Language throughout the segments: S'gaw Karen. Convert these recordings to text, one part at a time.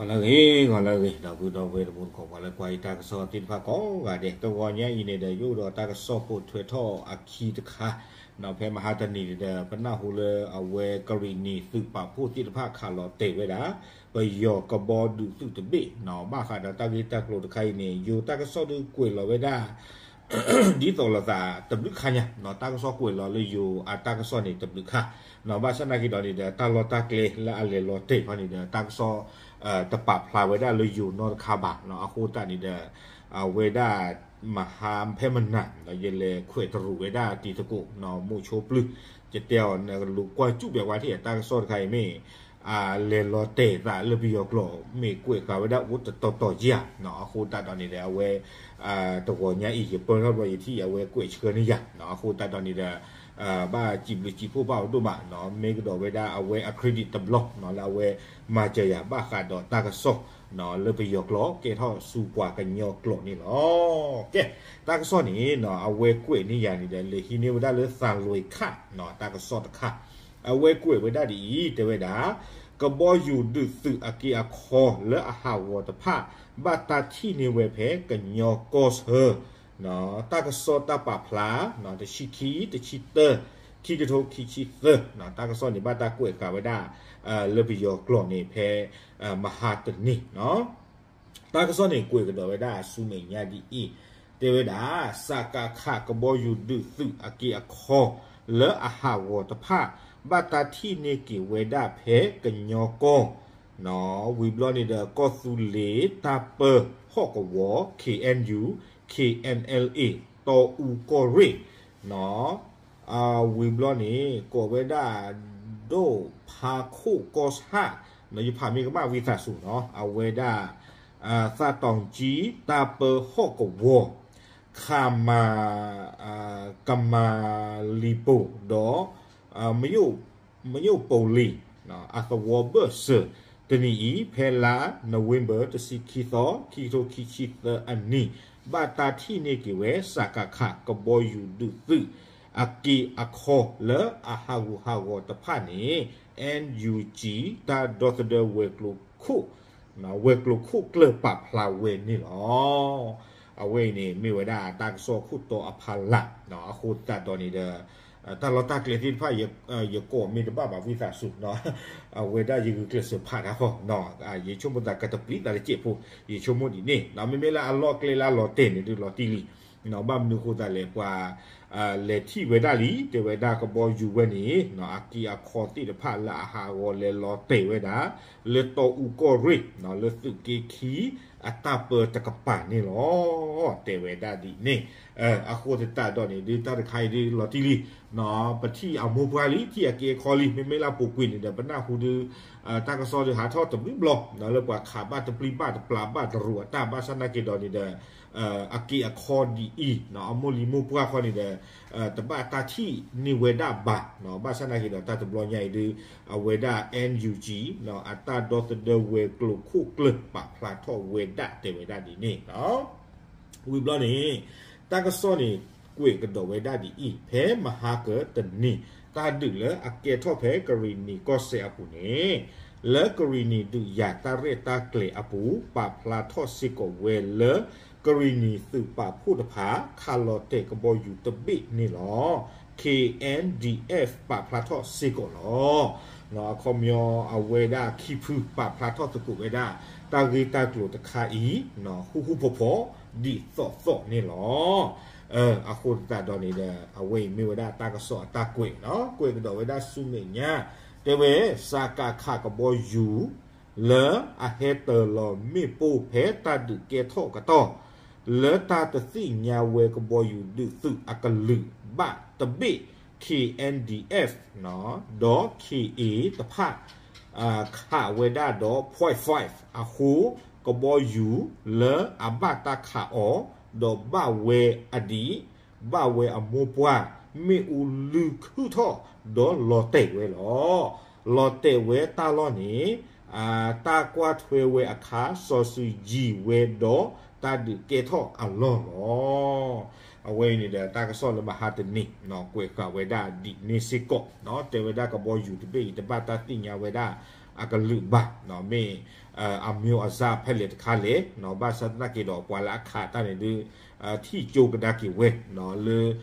ဂီၤလၢအဂ့ၤ ဂီၤလၢအဂ့ၤ ဒီပုၢ်ဒီဝဲၢ်တံၤသကိး ပှၤလၢကွၢ်ယတၢ်ကစီၣ်သ့ၣ်တဖၣ်ကိးဂၤဒဲး, တဂီၤညါအံၤန့ၣ်ဒီး ယအိၣ်ဒီးတၢ်ကစီၣ်ပိာ်ထွဲထီၣ်အခံတခါ, ဖဲမဟါတနံၤန့ၣ်ဒီး ပနၢ်ဟူလၢအဝဲကရံၣ်နံၤသုးပာ်ဖှိၣ်သ့ၣ်တဖၣ်ခးလီၤတဲာ်ဝဲဒၣ် ပယီၤကဘီယူၤဒုးသုးတဘ့ၣ်နီၤ, ဘၣ်ဃးဒီးတၢ်ဂ့ၢ်တၢ်ကျိၤတခါအံၤန့ၣ် ယိၤတၢ်ကစီၣ်ဒုးကွဲးလီၤဝဲဒၣ် ဒ်သိးလိာ်သးတဘျုးခါညါနီၤ, တၢ်ကစီၣ်ကွဲးလီၤလၢယိၤအတၢ်ကစီၣ်န့ၣ်တဘျုးခါနီၤ, ဘၣ်ဆၣ်နာ်က့ဒီးန့ၣ်ဒီး တၢ်လီၢ်တၢ်ကျဲလၢအလဲၤလီၤတဲာ်ခီန့ၣ်ဒီး တၢ်ကစီၣ် တပာ်ဖျါဝဲဒၣ်လၢယိၤနီတခါဘၣ်နီၤ, အဃိသတးန့ၣ်ဒီး အဝဲဒၣ်မဟါဖဲမနၤ ယလဲၤခွဲးတရူးဝဲဒၣ်တံၤသကိးနီၤ မိၢ်ဆိပျုၢ် ယတဲအီၤ နလူၤကွၢ်စူၣ်ဘၣ်ဝဲထံၣ် တၢ်ကစီၣ်တခါအံၤမ့ၢ် အလဲၤလီၤတဲာ်သးလၢပယီၤကျိာ် မ့ၢ်ကွဲးဃာ်ဝဲဒၣ်အိၣ်တတီၤတီၤယဲၢ်နီၤ, အဃိသတးဒီးန့ၣ်ဒီး အဝဲ တဂီၤညါအံၤ ယပၢထီၣ်ဘျီယထံၣ် အဝဲကွဲးဆှၢန့ၢ်ယၤနီၤ, အဃိသတးဒီးန့ၣ်ဒီး ဘၣ်စံးဘျုးစံးဖှိၣ်ဘၣ်အီၤဒိၣ်မးနီၤ, မ့ၢ်ကဒီးဝဲဒၣ်အဝဲအ credit တဘျီနီၤ လၢအဝဲမၤစၢၤယၤဘၣ်ဃးဒီးတၢ်ကစီၣ်နီၤ လၢပယီၤကျိာ် ကဲထီၣ်ဆူပှၤကညီကျိာ်န့ၣ်လီၤ. ကဲ တၢ်ကစီၣ်န့ၣ်နီၤ အဝဲကွဲးန့ၢ်ယၤန့ၣ်ဒီး လဲၤဟံးန့ၢ်ဝဲဒၣ်လၢသးလွဲခၣ်နီၤ တၢ်ကစီၣ်တခါ အဝဲကွဲးဝဲဒၣ်ဒ်အံၤ တဲဝဲဒၣ် ကဘီယူၤဒုးသုးအက့အခီလၢအဟးဂီၤတဖၣ် ဘၣ်တၢ်ထံၣ်န့ၢ်ဝဲဖဲကညီကီၢ်ဆၢ တၢ်ကစီၣ်တၢ်ပာ်ဖျါ တဆံခံ တဆံတၢ ခံကထိခံဆံသၢ တၢ်ကစီၣ်န့ၣ် ဘၣ်တၢ်ကွဲးဃာ်ဝဲဒၣ် လၢပယီၤကျိာ်န့ၣ် ဖဲမဟါတနံၤ တၢ်ကစီၣ်န့ၣ် ကွဲးကဒီးဝဲဒၣ်ဆူမဲာ်ညါဒ်အံၤ တဲဝဲဒၣ် စကခ ကဘီယူၤဒုးသုးအက့အခီ လၢအဟးဂီၤတဖၣ် ဘၣ်တၢ်ထံၣ်န့ၢ်က့ၤဝဲဒၣ်ဖဲကညီကီၢ် ဝံၤဘျီန့ၣ်ဒီး ကီၢ်သူလ့ၤတၢ်ပၢဟီၣ်ကဝီၤ K N U K N L A တီအူကီၢ်ရ့ၣ် ဝံၤဘျီန့ၣ် ကိးဝဲဒၣ် ဒိၣ်ဖါခိၣ်ကီၢ်ဆၣ် ယဖးမ့ၢ်ကမၣ်ဝံသးစူၤနီၤ အဝဲဒၣ် သးတီၤကၠံ တၢ်ပၢဟီၣ်ကဝီၤ ခမ ကမၤလံၤပိၤ ဒီး မယိၣ်ပိၤလံၤ အသဝီဘၢၣ်စၢၤ တနံၤအံၤ ဖဲလါ November တဆံခံသီ ခံကထိခံဆံသၢအနံၤ ဘၣ်တၢ်ထံၣ်န့ၢ်က့ၤဝဲ စကခ ကဘီယူၤဒုးသုး အက့အခီလၢအဟးဂူာ်ဟးဂီၤတဖၣ်န့ၣ် N U G တၢ်ဒီသဒၢဝဲၤကျိၤခိၣ် ဝဲၤကျိၤခိၣ်ကျၢၢ်ပာ်ဖျါဝဲန့ၣ်လီၤ. အဝဲအံၤန့ၣ် မ့ၢ်ဝဲဒၣ်တၢ်ကစီၣ်ခိၣ်တီအဖီလာ် အဃိသတးဒီးန့ၣ်ဒီး တၢ်လီၢ်တၢ်ကျဲသ့ၣ်တဖၣ် ယကိးမ့ၢ်တဘၣ်ဘၣ်ဝံသးစူၤ အဝဲဒၣ်ယဂုာ်ကျဲးစၢးဖးတၢ်ဃီ ယဆိကမိၣ်သးကတပျံၤသးတစဲးဖိ ယဆိကမိၣ်ဒ်န့ၣ် မ့မ့ၢ်လၢအလီၢ်ကျဲလၢအလီၤတဲာ်န့ၣ်ဒုးလီၤတံၢ်လံ ဘၣ်မနုၤအဃိသတးလဲၣ် ပှၤ လဲၤထံၣ်ဝဲဒၣ်လံ တဲဝဲဒၣ်ကဘီယူၤဝဲန့ၣ် အက့အခီသ့ၣ်တဖၣ်လၢအဟးဂီၤလဲၤလီၤတဲာ်ဝဲဒၣ် လၢတီအူကီၢ်ရ့ၣ် လၢသုးက့ခံ အတၢ်ပၢတကပၤန့ၣ်လီၤ. တဲဝဲဒၣ်ဒ်န့ၣ် အဃိသတးဒီးန့ၣ်ဒုး တၢ်တခါအံၤဒုးလီၤတံၢ်လံ ပထံၣ်အမိၢ်ပှၢ်လံ ထံၣ်အက့အခီလံ မ့မ့ၢ်လၢအပူၤကွံာ်န့ၣ်ဒီး ပနၢ်ဟူဒုး တၢ်ကစီၣ်ဒုးဟးထီၣ်တဘျုးဘျီ လၢပှၤခးဘၣ်တပျံၤဘၣ်တပျၢ်ဘၣ်တရူးအတၢ် ဘၣ်ဆၣ်နာ်က့ဒီးန့ၣ်ဒီး အက့အခီဒ်အံၤ အမိၢ်လံၤမိၢ်ပှၢ်ခီန့ၣ်ဒီး တဘၣ်တၢ်ထံၣ်န့ၢ်ဝဲဒၣ်ဘၣ် ဘၣ်ဆၣ်နာ်က့ဒီး တၢ်တဘျီညါအံၤဒုး အဝဲဒၣ် N U G အတၢ်ဒီသဒၢဝဲၤကျိၤခိၣ်ကျၢၢ်ပာ်ဖျါထီၣ်ဝဲဒၣ်တဲဝဲဒၣ်ဒ်န့ၣ် ဝံၤဘျီန့ၣ် တၢ်ကစီၣ်န့ၣ် ကွဲးကဒီးဝဲဒၣ်ဒ်အံၤ ဖဲမဟါကတနံၤ တၢ်ဒုးလၢအကဲထီၣ်ဖဲကရံၣ်နံၤကီၢ်စဲၣ်အပူၤန့ၣ် လၢကရံၣ်နံၤဒုးယၤတၢ်ရဲၣ်တၢ်ကျဲၤအပူၤ ပာ်ဖျါထီၣ်စ့ၢ်ကီးဝဲလၢ ကရံၣ်နံၤသုးပာ်ဖှိၣ်တဖၣ် ခးလီၤတဲာ်ကဘီယူၤတဘ့ၣ်န့ၣ်လီၤ. K N D F ပာ်ဖျါထီၣ်စ့ၢ်ကီးလီၤ. အခီပညီအဝဲဒၣ်ခံဖု ပာ်ဖျါထီၣ်သကိးဝဲဒၣ် တၢ်ဂ့ၢ်တၢ်ကျိၤတခါအံၤ ဃူဃူဖိးဖိး ဒ်သိးသိးန့ၣ်လီၤ. အဃိသတးဒီးန့ၣ်ဒီး အဝဲအံၤမ့ၢ်ဝဲဒၣ်တၢ်ကစီၣ်အတၢ်ကွဲးနီၤ ကွဲးကဒီးဝဲဒၣ်ဆူမဲာ်ညါ တဲဝဲ စကခ ကဘီယူၤ လၢအဟဲတၢၤလီၤမ့ၣ်ပိၢ်ဖဲတၢ်ဒုးကဲထီၣ်ကတီၢ် လၢတၢ်တသ့ၣ်ညါဝဲကဘီယူၤဒုးသုးအကလုာ်ဘၣ်တဘ့ၣ် K N D F ဒီး K A တဖၣ် ခးဝဲဒၣ်ဒီး point five အဃိ ကဘီယူၤလၢအဘၣ်တၢ်ခးအီၤ ဒီးဘၣ်ဝဲအဒံး ဘၣ်ဝဲအမိၢ်ပှၢ် မ့ၣ်အူလုၢ်ခုၣ်ထီၣ် ဒီးလီၤတဲာ်ဝဲလီၤ. လီၤတဲာ်ဝဲတၢ်လီၢ်န့ၣ် တၢ်ကွၢ်ထွဲဝဲအခါ စီၤစုၤယံၤဝဲဒီးတၢ်ဒုးကဲထီၣ်အလီၢ်လီၤ. အဝဲအံၤန့ၣ်ဒီး တၢ်ကစီၣ်လၢမဟါတနံၤ ကွဲးဃာ်ဝဲဒၣ်ဒ်န့ၣ်စ့ၢ်ကီး တဲဝဲဒၣ်ကဘီယူၤတဘ့ၣ်အံၤ တဘၣ်တၢ်သ့ၣ်ညါဝဲဒၣ် အကလုာ်ဘၣ် မ့ၢ်အမျိုးအစားဖဲလဲၣ်တခါလဲၣ် ဘၣ်ဆၣ်သနာ်က့ဒီး ပှၤလၢအခးတၢ်န့ၣ်ဒုး ထံၣ်ကၠိကဒါက့ၤဝဲ လၢ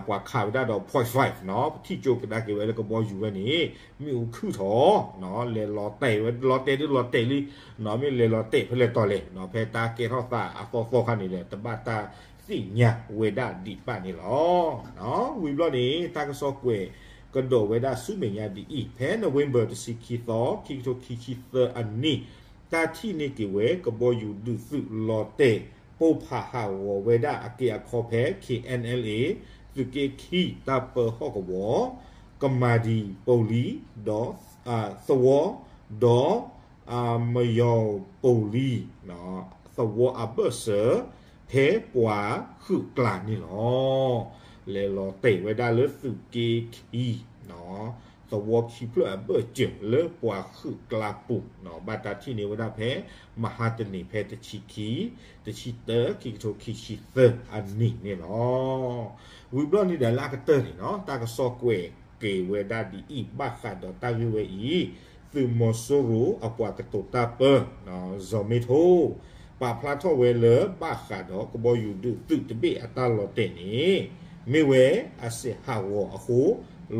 ပှၤခးဝဲဒၣ်ဒီး point five ထံၣ်ကၠိကဒါက့ၤဝဲလၢကဘီယူၤဝဲန့ၣ် မ့ၣ်အူခုၣ်ထီၣ် လဲၤလီၤတဲာ်ဝဲ လီၤတဲာ်ဒုးလီၤတဲာ်လံ မ့ၢ်လဲၤလီၤတဲာ်ဖဲလဲၣ်တီၤလဲၣ် ဖဲတၢ်ကဲထီၣ်သးအသီသီခါန့ၣ်ဒီး တဘၣ်တၢ်သ့ၣ်ညါဝဲဒၣ်ဒံးဘၣ်န့ၣ်လီၤ. ဝံၤဘျီန့ၣ် တၢ်ကစီၣ်ကွဲးကဒီးဝဲဒၣ်ဆူမဲာ်ညါဒ်အံၤ, ဖဲ November တဆံခံသီ ခံကထိခံဆံသၢအနံၣ်, တၢ်ထံၣ်န့ၢ်က့ၤဝဲ ကဘီယူၤဒုးသုးလီၤတဲာ် ပိၢ်ဖးဟးဂီၤဝဲဒၣ်အက့အခီဖဲ K N L A သုးက့ခံ တၢ်ပၢဟီၣ်ကဝီၤ ကမၤဒံၤပိာ်လံ ဒီး သဝီ ဒီး မယီၤပိာ်လံ သဝီအဘၢၣ်စၢၤ ဖဲပှၤဃုာ်ကျါန့ၣ်လီၤ. လဲၤလီၤတဲာ်ဝဲဒၣ်လၢသုးက့ခံ သဝီခံဖျၢၣ်အဘၢၣ်စၢၤလၢပှၤဃုာ်ကျါပူၤ ဘၣ်တၢ်ထံၣ်န့ၢ်ဝဲဒၣ်ဖဲ မဟါတနံၤ ဖဲတဆံခံ တဆံတၢ ခံကထိခံဆံသၢအနံၣ်န့ၣ်လီၤ. ဝံၤဘျီန့ၣ်ဒီးလၢအကတၢၢ်န့ၣ် တၢ်ကစီၣ်ကွဲးက့ၤဝဲဒၣ်ဒ်အံၤ ဘၣ်ဃးဒီးတၢ်ဂ့ၢ်ဝဲအံၤ, သုးမီၤစိရိၤအပှၤကတိၤတၢ်ပၢ ဇီၤမ့ထိ ပာ်ဖျါထီၣ်ဝဲလၢ ဘၣ်ဃးဒီးကဘီယူၤဒုးသုးတဘ့ၣ်အတၢ်လီၤတဲာ်န့ၣ် မ့ၢ်ဝဲအစဲးဟးဂီၤအဃိ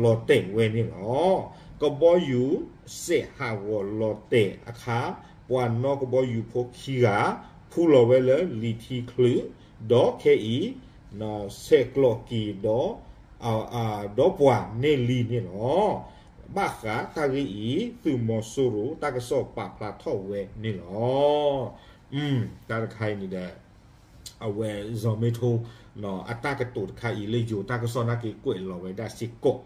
လီၤတဲာ်ဝဲန့ၣ်လီၤ. ကဘီယူၤစဲးဟးဂီၤလီၤတဲာ်အခါ ပှၤနီၣ်ကဘီယူၤဖိခံဂၤ ဖူလီၤဝဲလၢလံာ်ထံချုး, ဒီးခဲအံၤ ဆဲးကျိးက့ၤဒီး ဒီးပှၤန့ၢ်လံန့ၣ်လီၤ. ဘၣ်ဃးတၢ်ဂ့ၢ်အံၤ သုးမီၤစိရိၤတၢ်ကစီၣ်ပာ်ဖျါထီၣ်ဝဲန့ၣ်လီၤ. တၢ်တခါအံၤန့ၣ်ဒီး အဝဲ ဇီၤမ့ထိ အတၢ်ကတိၤတခါအံၤလၢယိၤတၢ်ကစီၣ်နာ်က့ကွဲးလီၤဝဲဒၣ်စ့ၢ်ကီး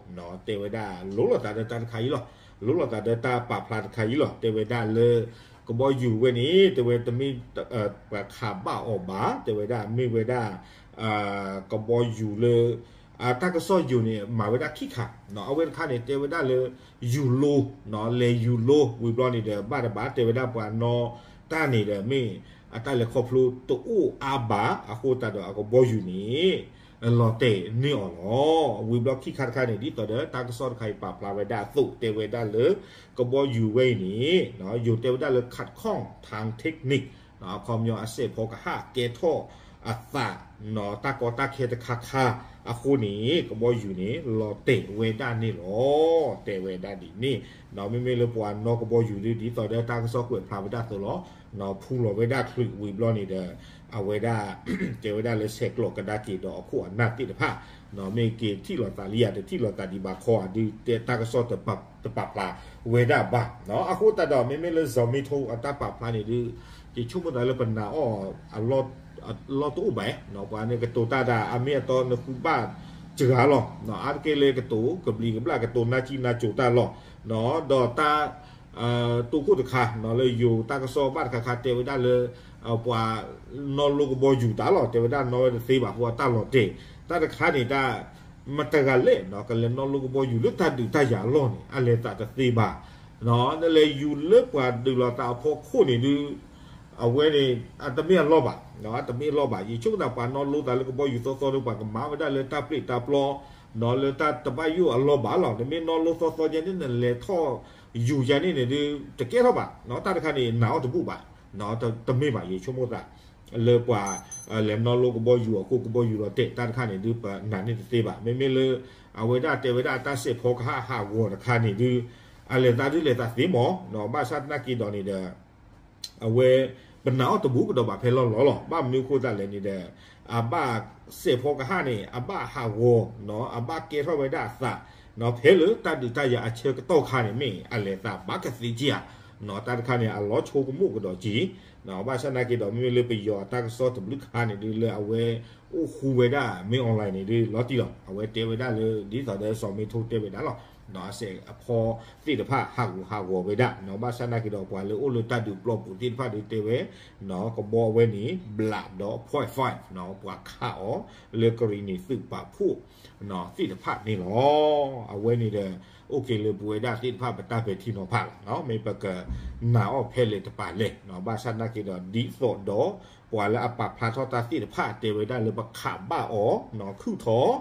တဲဝဲဒၣ်လိၤလိာ်သးဒီးတၢ်တခါအံၤလီၤ. လိၤလိာ်သးဒီးတၢ်ပာ်ဖျါတခါအံၤလီၤ. တဲဝဲဒၣ်လၢ ကဘီယူၤဝဲန့ၣ် တဲဝဲတမ့ၢ် ပှၤခးဘၣ်အီၤဘၣ် တဲဝဲဒၣ်မ့ၢ်ဝဲဒၣ် ကဘီယူၤလၢ တၢ်ကစီၣ်ယိၤန့ၣ် မၤဝဲဒၣ်ခံခါ အဝဲတခါန့ၣ် တဲဝဲဒၣ်လၢ ယူၤလိ လဲၤယူၤလိ ဝံၤဘျီန့ၣ်ဒီး ဘၣ်တဘၣ်တဲဝဲဒၣ်ပှၤနီၣ်တၢ်န့ၣ်ဒီး မ့ၢ်အတၢ်လဲၤခီဖျိတအိၣ်အါဘၣ် အဃိသတးဒီးအကဘီယူၤန့ၣ် လီၤတဲာ်န့ၢ်အီၤလီၤ. ဝံၤဘျီခံခါတခါန့ၣ် ဒ်သိးဒီးတၢ်ကစီၣ်တခါအံၤပာ်ဖျါဝဲဒၣ်အသိး တဲဝဲဒၣ်လၢ ကဘီယူၤဝဲအံၤန့ၣ် ယိၤတဲဝဲဒၣ်လၢ ขัดข้องทางเทคนิค အခီပညီအစဲးဖီကဟၣ်ကဲထီၣ်အသး တၢ်ကီတၢ်ခဲတခါခါအဃိန့ၣ် ကဘီယူၤန့ၣ် လီၤတဲာ်ဝဲဒၣ်န့ၣ်လီၤ. တဲဝဲဒၣ်ဒ်န့ၣ် မ့မ့ၢ်လၢပှၤနီၣ်ကဘီယူၤဒ်သိးဒီးတၢ်ကစီၣ်ကွဲးဖျါဝဲဒၣ်အသိးလီၤ. ဖူလီၤဝဲဒၣ်ချုးဝံၤဘျီန့ၣ်ဒီး အဝဲဒၣ် တဲဝဲဒၣ်လၢဆဲးကျိးကဒါက့ၤဒီးအခိၣ်အနၢ်သ့ၣ်တဖၣ် မ့ၢ်က့ၤထံၣ်လိာ်သးလံယၤ တထံၣ်လိာ်သးဒံးဘၣ်ခီဧါ ဒုးတဲတၢ်ကစီၣ်တပာ်ဖျါဝဲဒၣ်ဘၣ်. အဃိသတးဒီး မ့မ့ၢ်လၢ ဇီၤမ့ထိ အတၢ်ပာ်ဖျါန့ၣ်ဒုး ယဆိကမိၣ်သးလၢပနာ်အီၤ အလီၢ်တအိၣ်ဘၣ်, ပှၤန့ၣ်ကတိၤတၢ်ဒၣ်အမ့ၢ်အတီနဃုဘၣ်စှၤလီၤ. အါတက့ၢ်လၢကတိၤကဘျံးကဘျၣ် ကတိၤနါကံနါစိၤတၢ်လီၢ်, ဒီးတၢ် တိခိၣ်တခါ လၢယိၤတၢ်ကစီၣ်ဘၣ်တခါခါတဲဝဲဒၣ်လၢ ပှၤနီၣ်လိကဘီယူၤတၢ်လီၢ် တဲဝဲဒၣ်နီၣ်ဝဲတသ့ဘၣ်အဃိ အတၢ်လီၤတဲာ်, တၢ်တခါန့ၣ် တၢ် မတဂၤလဲၣ် ကလဲၤနီၣ်လိကဘီယူၤလၢတၢ်ဒုးတၢ်ယၤအလီၢ်န့ၣ် အလဲၤသးတသ့ဘၣ်. နလဲၤယူၤလၢပှၤဒုးလိာ်သးအဖီခိၣ်န့ၣ်ဒုး အဝဲန့ၣ် အတမ့ၢ်အလီၢ်ဘၣ်, အတမ့ၢ်အလီၢ်ဘၣ်. ယဆိကမိၣ်သးပှၤနီၣ်လိသးလၢကဘီယူၤသီသီဒီး ပှၤကမၤဝဲဒၣ်လၢတၢ်ပျ့ၤတၢ်ပျီ လၢတၢ်တဘၣ်ယိၣ်အလီၢ်ဘၣ်လီၤ. နမ့ၢ်နီၣ်လိသီသီယဲန့ၣ် နလဲၤထီၣ်ယူၤယဲန့ၣ်န့ၣ်ဒုး တကဲထီၣ်ဘၣ်, တၢ်တခါန့ၣ် နာ်အီၤတဘူၣ်ဘၣ်, တမ့ၢ်ဘၣ်. ယဆိကမိၣ်သး လၢပှၤ လဲၤနီၣ်လိကဘီယူၤအဃိ ကဘီယူၤလီၤတဲာ် တၢ်တခါန့ၣ်ဒုး ပနာ်န့ၢ်တသ့ဘၣ်. မ့မ့ၢ်လၢ အဝဲဒၣ်တဲဝဲဒၣ်တၢ်စဲးဖီကဟၣ်ဟးဂီၤတခါန့ၣ်ဒုး အလဲၤသးဒုးလဲၤသးသ့မး, ဘၣ်ဆၣ်သနာ်က့ဒီးန့ၣ်ဒီး အဝဲ ပနာ်အီၤတဘူၣ်ကဒီးဘၣ်ဖဲလီၢ်လီၢ်လီၤ. ဘၣ်မနုၤအဃိသတးလဲၣ်န့ၣ်ဒီး အဘၣ်စဲးဖီကဟၣ်န့ၣ် အဘၣ်ဟးဂီၤ အဘၣ်ကဲထီၣ်ဝဲဒၣ်အသး ဖဲလၢတၢ်ဒုးတၢ်ယၤအဆၢကတီၢ်ခါန့ၣ် မ့ၢ်အလဲၤသးဘၣ်ကသ့ဧါ, တၢ်တခါန့ၣ် အလီၤဆိကမိၣ်ကဒီးက့ၤ, ဘၣ်ဆၣ်သနာ်က့ဒီး မ့မ့ၢ်လၢပယီၤအတၢ်ကစီၣ်တဘျုးခါန့ၣ်ဒုး လၢအဝဲအိၣ်ဃူဝဲဒၣ် မင်းအောင်လှိုင် န့ၣ်ဒုး လီၤတံၢ်လီၤ. အဝဲတဲဝဲဒၣ်လၢ ဒ်သိးဒီးစီၤမ့ထိတဲဝဲဒၣ်လီၤ, အစဲးအဖီသ့ၣ်တဖၣ်ဟးဂူာ်ဟးဂီၤဝဲဒၣ်, ဘၣ်ဆၣ်သနာ်က့ဒီး ပှၤလၢအိၣ်လၢတၢ်ဒုးပျီပူၤသ့ၣ်တဖၣ်ဒုးတဲဝဲ ကဘီဝဲန့ၣ် ဘျးဒီး point five ပှၤခးအီၤ လၢကရံၣ်နံၤသုးပာ်ဖှိၣ်သ့ၣ်တဖၣ်န့ၣ်လီၤ. အဝဲန့ၣ်ဒီး အိၣ်က့ၤလၢပဝဲဒၣ်သ့ၣ်တဖၣ်ပတၢ်ပဲာ်ထံနီၤဖးလီၤ. မ့ၢ်ပကနာ်အီၤဖဲလဲၣ်တပၤလဲၣ်, ဘၣ်ဆၣ်သနာ်က့ဒီး ဒ်သိးဒီး ပှၤလၢအပာ်ဖျါထီၣ်တၢ်သ့ၣ်တဖၣ်တဲဝဲဒၣ်လၢပခးဘၣ်အီၤ ခုၣ်ထီၣ်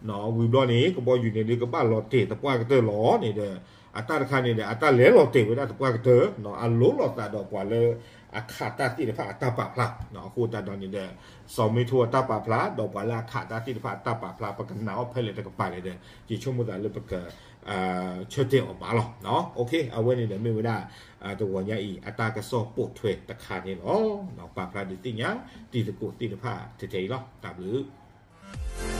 ဝံၤဘျီန့ၣ် ကဘီယူၤန့ၣ်ဒုးကဘၣ်လီၤတဲာ်သပှၢ်ကတၢၢ်လီၤန့ၣ်ဒီး အတၢ်တခါန့ၣ်ဒီး အတၢ်လဲၤလီၤတဲာ်ဝဲဒၣ်သပှၢ်ကတၢၢ်, အလိၤလိာ်သးဒီးပှၤလၢအခးတၢ်သ့ၣ်တဖၣ်အတၢ်ပာ်ဖျါ, အဃိသတးဒီးန့ၣ်ဒီး စီၤမ့ထိအတၢ်ပာ်ဖျါ ဒီးပှၤလၢအခးတၢ်သ့ၣ်တဖၣ်အတၢ်ပာ်ဖျါ ပကနာ်အီၤဖဲလဲၣ်တကပၤန့ၣ်ဒီး ယဆိကမိၣ်သးလၢပက ဆၢတဲာ်အီၤမးလီၤ. အဝဲန့ၣ်ဒီးမ့ၢ်ဝဲဒၣ် တဂီၤညါအံၤ အတၢ်ကစီၣ်ပိာ်ထွဲတခါန့ၣ်လီၤ. ပာ်ဖျါဒုးသ့ၣ်ညါတံၤသကိးသ့ၣ်တဖၣ်ထဲအံၤလီၤ. တၢ်ဘျုး